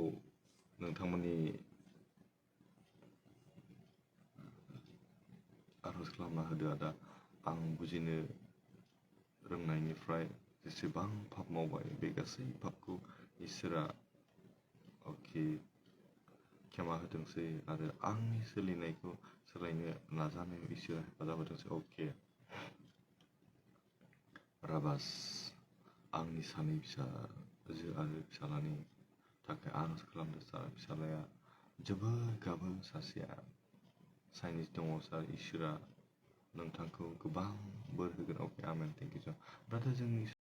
Speaker 1: नोंथांमोननि आर'ज खालामना होदो आदा आं बुजिनो रोंनायनिफ्राय जेसेबां पाप मावबाय बे गासै पापखौ इसोरा अके क्षमा होथोंसै आरो आंनि सोलिनायखौ सोलायनो नाजानायाव इसोरा हेफाजाब होथोंसै अके राबास आंनि सानै फिसाजो आरो फिसालानि थाखाय आर'ज खालामदों सार फिसालाया जोबोद गाबो सासेया साइनिस दङ सार इसोरा नोंथांखौ गोबां बोर होगोन अके आमेन थेंक इउ ब्रादार जोंनि